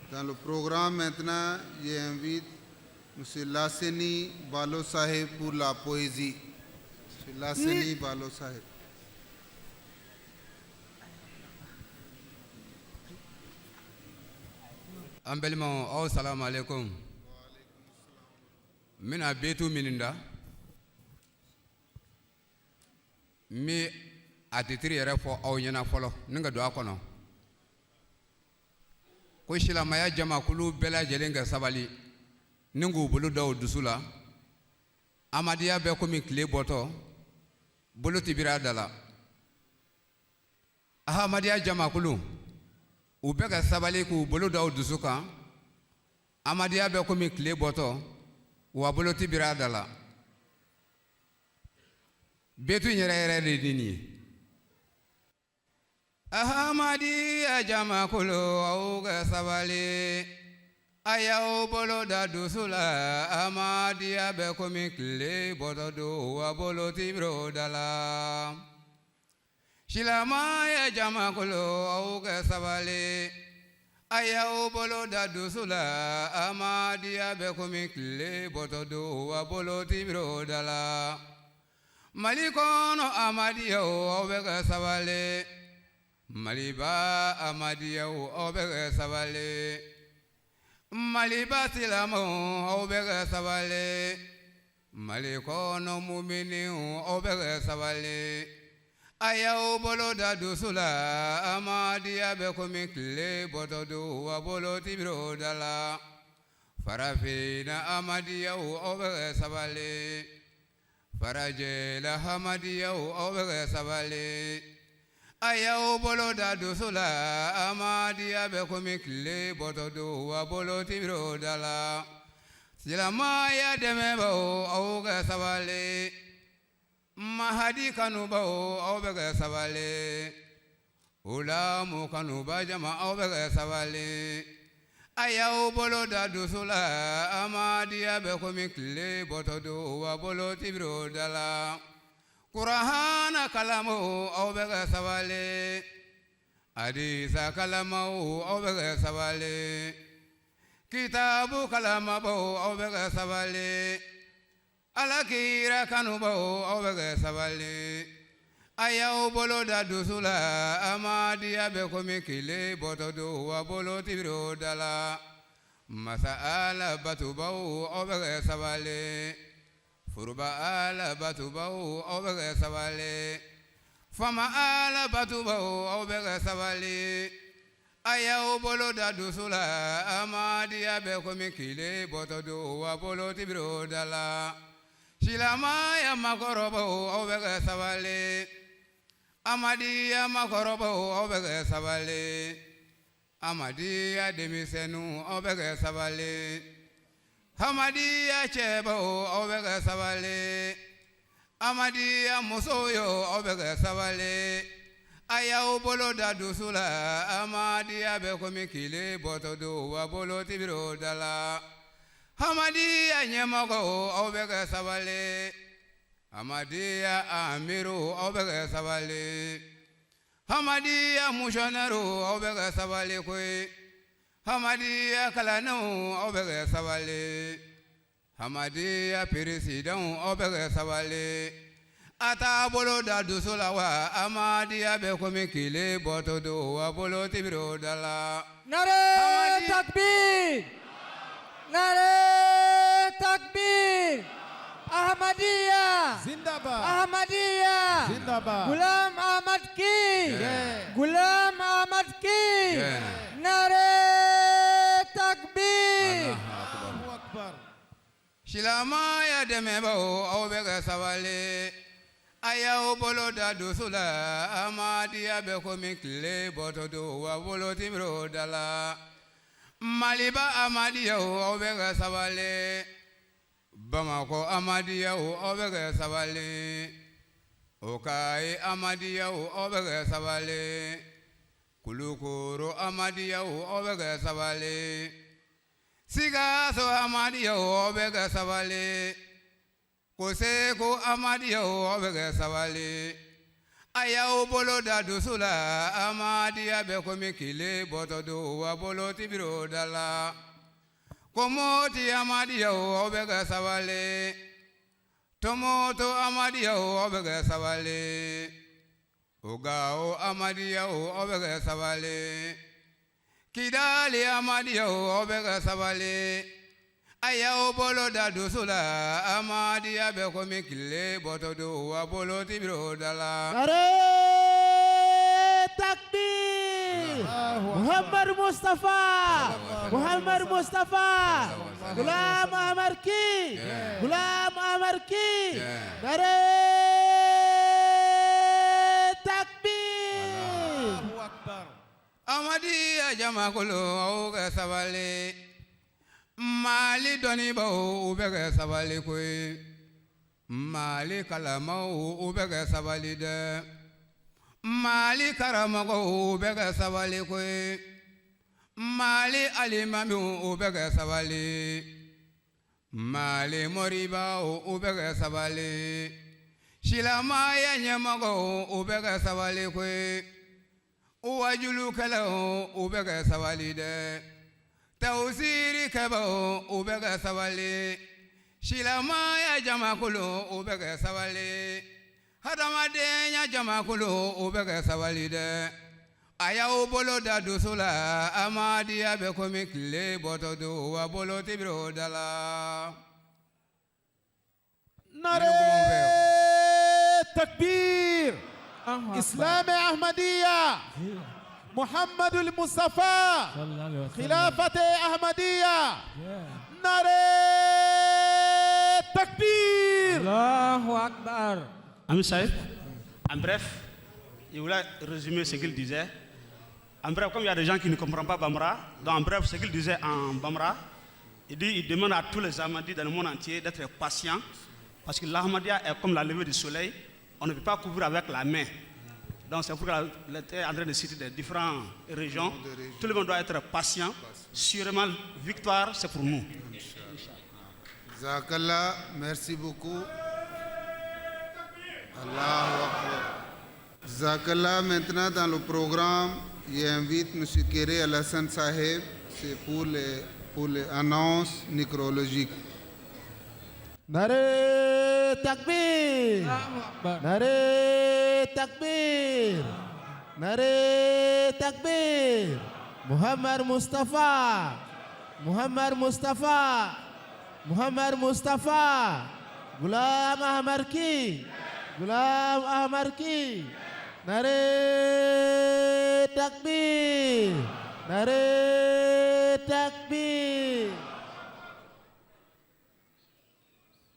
Dans le programme maintenant, j'invite M. Lasseni Balo Sahib pour la poésie. M. Lasseni Balo Sahib. An balimaw, aw salamu aleykum. N bɛna betu minnu da, n bɛ a titiri yɛrɛ fɔ aw ɲɛna fɔlɔ ni ka don a kɔnɔ ko silamɛya jamakulu bɛɛ lajɛlen ka sabali ni k'u bolo da u dusu la. Amadiya bɛ komi tile bɔtɔ, bolo tɛ biri a da la. Ahamadiya jamakulu, u bɛɛ ka sabali k'u bolo da u dusu kan. Amadiya bɛ komi tile bɔtɔ, wa bolo tɛ biri a da la. Betu in yɛrɛ yɛrɛ de ye nin ye. Ahamadiya jamakulu, aw ka sabali, a y'aw bolo da dusu la. Amadiya bɛ komi tile bɔtɔ don, wa bolo tɛ biri o da la. Silamɛya jamakulu, aw ka sabali, a y'aw bolo da dusu la. Amadiya bɛ komi tile bɔtɔ don, wa bolo tɛ biri o da la. Mali kɔnɔ amadiyaw, aw bɛ ka sabali. Maliba amadiyaw, aw bɛ ka sabali. Maliba silamɛw, aw bɛ ka sabali. Mali kɔnɔ muminiw, aw bɛ ka sabali, a y'aw bolo da dusu la. Amadiya bɛ komi tile bɔtɔ don, wa bolo tɛ biri o da la. Farafinna amadiyaw, aw bɛ ka sabali. Farajɛla amadiyaw, aw bɛ ka sabali, a y'aw bolo da dusu la. Amadiya bɛ komi tile bɔtɔ don, wa bolo tɛ biri o da la. Silamɛya dɛmɛbaaw, aw ka sabali. Mahadi kanubaw, aw bɛ ka sabali. Ulamu kanuba jama, aw bɛ ka sabali, a y'aw bolo da dusu la. Amadiya bɛ komi tile bɔtɔ don, wa bolo tɛ biri o da la. Kurahana kalamaw, aw bɛ ka sabali. Hadisa kalamaw, aw bɛ ka sabali. Kitabu kalamabaw, aw bɛ ka sabali. Ala kira kanubaw, aw bɛ ka sabali, a y'aw bolo da dusu la. Amadiya bɛ komi tile bɔtɔ don, wa bolo tɛ biri o da la. Masa Ala batobaw, aw bɛ ka sabali. Foroba Ala batobaw, aw bɛ ka sabali. Fama Ala batobaw, aw bɛ ka sabali, a y'aw bolo da dusu la. Amadiya bɛ komi tile bɔtɔ don, wa bolo tɛ biri o da la. Silamɛya makɔrɔbaw, aw bɛ ka sabali. Amadiya makɔrɔbaw, aw bɛ ka sabali. Amadiya denmisɛnninw, aw bɛ ka sabali. Amadiya cɛbaw, aw bɛ ka sabali. Amadiya musow yo, aw bɛ ka sabali, a y'aw bolo da dusu la. Amadiya bɛ komi tile bɔtɔ don, wa bolo tɛ biri o da la. Amadiya ɲɛmɔgɔw, aw bɛ ka sabali. Amadiya amiru, aw bɛ ka sabali. Amadiya misiyɔnɛriw, aw bɛ ka sabali koyi. Amadiya kalandenw, aw bɛ ka sabali. Amadiya peresidanw, aw bɛ ka sabali, a t'a bolo da dusu la wa. Amadiya bɛ komi tile bɔtɔ don, wa bolo tɛ biri o da la. Nare takbir! Nare takbir! Ahmadiyya! Zindabad! Ahmadiyya! Zindabad! Gulam Ahmad ki! Yeah. Gulam Ahmad ki! Yeah. Nare takbir! Allahu Akbar. Silamɛya dɛmɛbaaw, aw bɛ ka sabali, a y'aw bolo da dusu la. Amadiya bɛ komi tile bɔtɔ don, wa bolo tɛ biri o da la. Maliba amadiyaw, aw bɛ ka sabali. Bamakɔ amadiyaw, aw bɛ ka sabali. Okayi amadiyaw, aw bɛ ka sabali. Kulukoro amadiyaw, aw bɛ ka sabali. Sikaso amadiyaw, aw bɛ ka sabali. Koseko amadiyaw, aw bɛ ka sabali. A y'aw bolo da dusu la, Amadiya bɛ komi kile bɔtɔ don wa bolo tibiro da la. Ko Moti Amadiyaw, aw bɛ ka sabali. Tomoto Amadiyaw, aw bɛ ka sabali. Ogawo Amadiyaw, aw bɛ ka sabali. Kidali Amadiyaw, aw bɛ ka sabali. A y'aw bolo da dusu la, Amadiya bɛ komi tile bɔtɔ don wa bolo tibiro da la. Nare takbir! Muhammad Mustafa! Muhammad Mustafa! Ghulam Ahmad ki! Ghulam Ahmad ki! Nare takbir! Amadiya jamakulu, aw ka sabali. Mali dɔnnibaw, u bɛ ka sabali koyi. Mali kalamaw, u bɛ ka sabali dɛ. Mali karamɔgɔw, u bɛ ka sabali koyi. Mali alimamiw, u bɛ ka sabali. Mali moribaw, u bɛ ka sabali. Silamɛya ɲɛmɔgɔw, u bɛ ka sabali koyi. Wajulukɛlaw, u bɛ ka sabali dɛ. Tawusiri kɛbaw, u bɛ ka sabali. Silamɛya jamakulu, u bɛ ka sabali. Hadamadenya jamakulu, u bɛ ka sabali dɛ. A y'aw bolo da dusu la, Amadiya bɛ komi tile bɔtɔ don wa bolo tibiro da la. Nare takbir! Islam Ahmadiyya! Muhammad al-Mustafa! Khilafat Ahmadiyya! Nare takbir! Allahu Akbar. Ami Saïd, en bref, je voulais résumer ce qu'il disait. En bref, comme il y a des gens qui ne comprennent pas Bambara, donc en bref, ce qu'il disait en Bambara, il dit, il demande à tous les Ahmadis dans le monde entier d'être patients, parce que l'Ahmadiyya est comme la levée du soleil, on ne peut pas couvrir avec la main. Donc c'est pourquoi il était en train de citer des différentes régions. Tout le monde doit être patient. Sûrement, victoire, c'est pour nous. Jazakallah, merci beaucoup. Allahu Akbar. Jazakallah, maintenant dans le programme, j'invite M. Kéré Alassane Saheb, c'est pour les annonces nécrologiques. Nare takbir! Nare takbir! Nare takbir! Muhammad Mustafa! Muhammad Mustafa! Muhammad Mustafa! Ghulam Ahmad ki! Ghulam Ahmad ki! Nare takbir! Nare takbir!